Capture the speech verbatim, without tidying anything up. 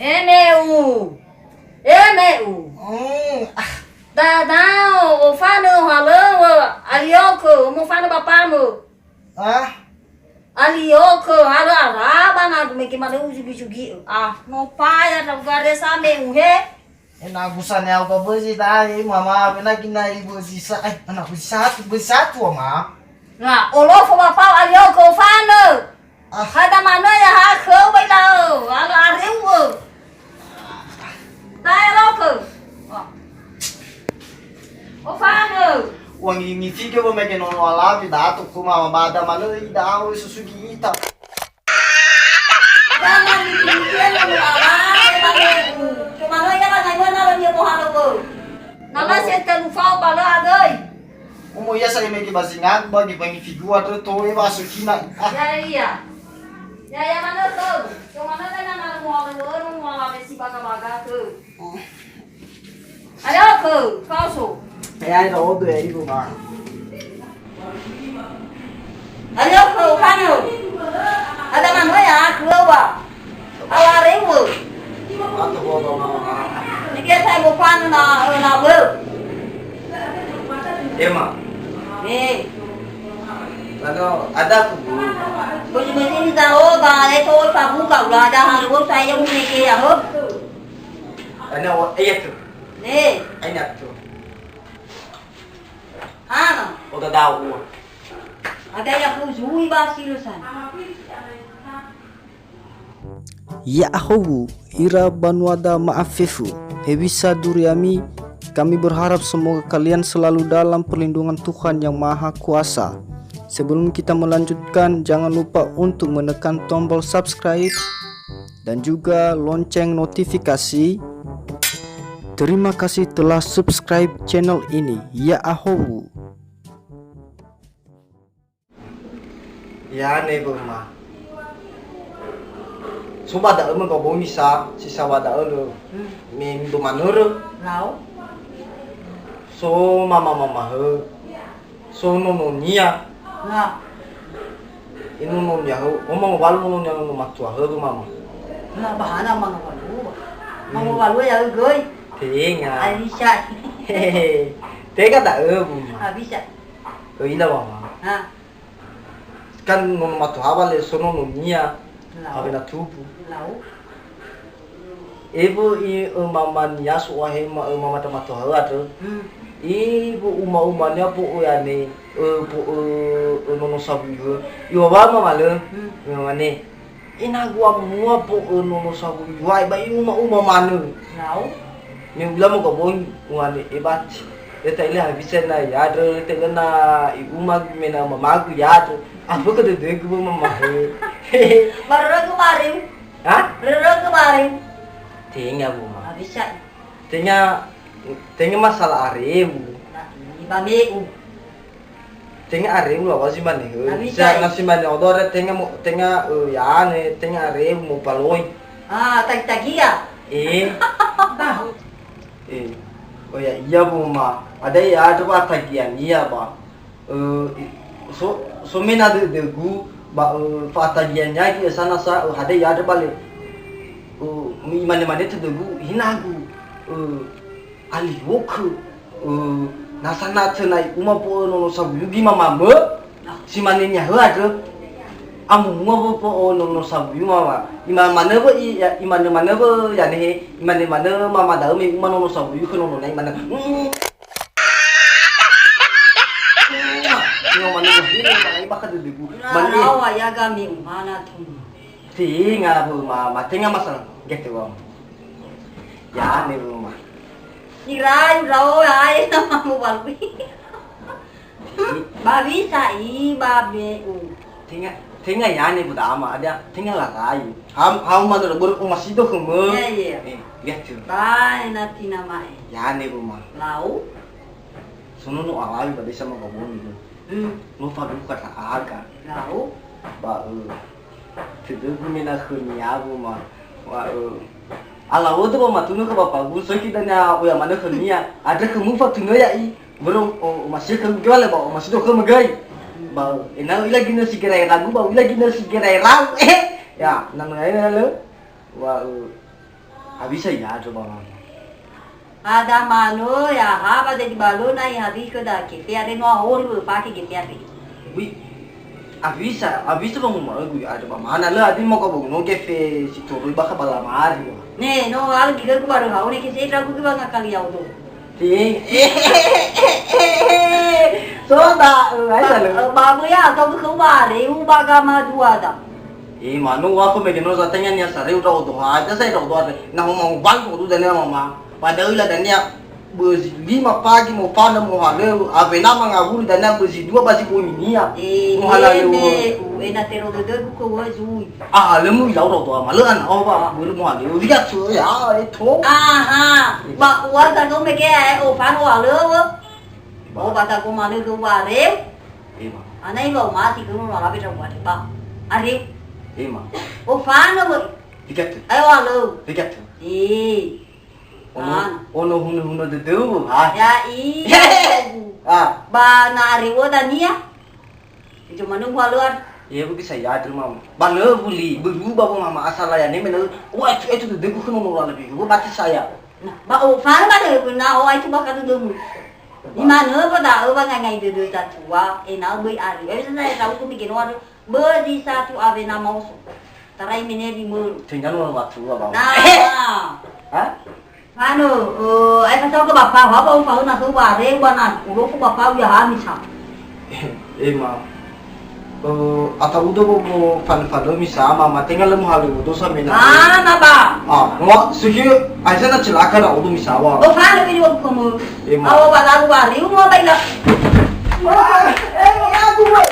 Eme'u. Eme'u. Mm, ah. Dadao, ofanö halöŵö, aliokö, mofanö bapamö. Ah. Aliokö, halö araba na mege manö uzugi-zugi'ö. Ah, no paya na ugaresa me'u he. Ena gusane au ka bözi ta'i, mama, bena gina i bözi sa-, eh, ana bözi satu, bözi satu, ama. Na, olofo bapau aliokö ofanö. Ah. Hada manö ya ha khöu bai la'ö, ala areu'ö. Tae lokö. Oh. Ofanö. Wangi ngifike bo mege nono alafi dato kuma mabada manö i da'ö susugi ita. Jangan ngifike nono alafi, Bang Ebu. Cuma ya Bang Ebu na lo dia boha lo. Nala se telu fao bala adöi. Omo iya sa emege ba zingagu ba gibangi figua to, to e ba sukina. Ah. Ya, iya. Ya, ya, manö to. Yo manö na na mo alo mo ala besi baga-baga to. Ayo ko, kauso. Ya, ira odo ya ibu ba. Ayo ko, kano. Ada manö ya, keluar. Alareu'ö. Nike sa mofanö na, na böu. Ema. Eh. Lano ada ku bu. Besi-besi ni zaro ba le to pabuka ula ada halu saya mu neke ya ho. Ana wa iya tu. Ne. Aina tu. Hana. Oda dawa. Ada ya ku zui ba silusan. Ya'ahowu, ira banuada ma'afefu, hewisa duriami, kami berharap semoga kalian selalu dalam perlindungan Tuhan Yang Maha Kuasa. Sebelum kita melanjutkan, jangan lupa untuk menekan tombol subscribe dan juga lonceng notifikasi. Terima kasih telah subscribe channel ini. Ya'ahowu. Ya'ane böma. So ba da'ö mö gabongi sa, si sa ba da'ö lö. Hmm. Me mido manörö. Lau. So mama-mamahö. So nononia. Na. Inononia hö. Oma ngowalu nononia nono matuahö gö mama. Na bahana mangowalu. Hmm. Mangowalu ya göi. Tenga. Alisa. Tenga da'ö böma. Abisa. Öila mama. Ha. Kan nono matuhawa le so nononia. Lau. Awena tubu. Lau. Ewe i, ö, mamania so wahema, ö, mama tamatuhawa tö. Hmm. Ibu uma-umania po o yane, ö, po, ö, ö, nono sawuyu. Iwawa mama lö. Hmm. Mamane. Inagu amua po, ö, nono sawuyu ai ba i uma-uma manö. Lau. Me ula mo gabongi, uane ebati. Eta ile habisa na yadrö, tega na i uma me na mamagu yadrö. Apa ke dödögu mama he. Barögu bareng. Ha? Barögu bareng. Tenga bu ma. Habisa. Tenga, tenga masalah aremu. Na, iba me'u. Tenga areu lawa si mane, he. Nami Sa-, tai. Na si mane odo re tenga mo, tenga, eh, yane, tenga areu mo paloi. Ah, tagi-tagia. Eh. Tahu. Eh. Oh ya, iya, bu ma. Ada ya, ada ba tagian iya, ba. Eh, i-, so, so mena de, degu, ba, eh, fa tagian yagi sana sa, eh, ada ya, ada bale. Eh, imane-mane te degu, hinagu. Eh, Aliwokö, ö, nasa na tönai uma po'ö nono sawuyu gi mamamö, si mane niahö andrö, amumua wö po'ö nono sawuyu mama. Ima-, manö wö i-, ya, imane manö wö yanehe, imane manö mama da'ö me uma nono sawuyu khö nononia imane. Mm. Ima manö wahine, ba, ba ka dödögu. Mane. Rawa ya gami umana tumu. Tenga wö ma, ma tenga masalah gete wö. Ya, ne wö ma. Irai, raoa, ae, nama mubalui. Ba bisa i, ba be'u. Tenga, tenga yane bu dama, ada tenga larai. Ham, ham mana bor umasido khömö. Iya, iya. Eh, lihat tu. Ba, ena tina mae. Yane bu ma. Lau? Sono no awali ba desa ma baboni tu. Hmm. No faduka ta aga. Lau? Ba, eh. Tödögu me na khönia bu ma, wa, ö, alawödö ba matunö khö bapagu, sökhi dania oya manö khönia, andrö khömu fatunö ya'i, börö o, omasi'ö khögu göi le ba omasido khömö göi. Ba, ö, ena'ö ila ginö si gerai ragu, ba ila ginö si gerai ragu, eh, ya, na möi lö, wa, ö, Hewisa iandrö ba mama. Ada mano ya ha ba de di balona ya habi ke da ke te are no ahori be pake ke te are. Wi, hewisa, hewisa ba mama gu ya ada ba mana le adi mau ka bongo ke fe si toroi ba ka ba lamari. Ne, no al gi ke ku baru haone ke se tra ku ba ngakali ya odo. Ti. So da, eh, ai sa le. Ba, eh, ba bu ya to ku bare u ba ga ma dua da. Eh, manu wa ko mege no zatanya nia sare u da odo ha, aja sa da odo ha. Na ho mau bang ko du dania mama. Padahal la dania bözi lima pagi mo fana mo haleu, awena mangawuli dania bözi dua ba zi boni nia. Eh, mo haleu. Ene, u, ena tero dödö ku ko wa zui. Ah, le mu ilau da odo ha, ma le ana, oh, ba, bölu mo haleu. Lihat so, ya, eh, to. Aha, ba uwa sa ko mege, eh, o fano haleu. Ba. Oh, ba ta ko male ke wa re. Eh, ma. Ana ilo mati ke no la be ta wa re ba. Are. Eh, ma. O fano we. Lihat. Ayo haleu. Lihat. Eh. Ono, ah. Ono huno-huno dödöu, ha? Ya, iya. Ah. Ba na are wo dania. Itu manung halöan. Iya, bu saya terima. Ba le buli, bulu ba mama asal ya ne mena. Wa itu, itu dödögu ke no la lebih. Wa bati saya. Nah, ba o fana ba de na o itu ba ka dödömu. Imanö ba da'ö ba ngai-ngai dödö zatua, ena'ö böi ari. Eh, saya tahu ku mikir no. Bözi satu awena maoso. Tarai mene di mulu. Tinggal orang waktu, Bang. Nah. Hah? Anu, eh, ai kasau ke bapa, apa umpau na ke bare, wana, ulo ku bapa uya ha misa. Eh, ma. Eh, ata udo bo, bo fan, fan do misa, ma, ma tenga lemu hale udo sa mena. Ah, na ba. Ah, no, sigi, ai sana celaka na udo misa wa. Oh, fan do ini wa kamu. Eh, ma. Awa balagu bari, umu apa ila? Wah, eh, aku, weh.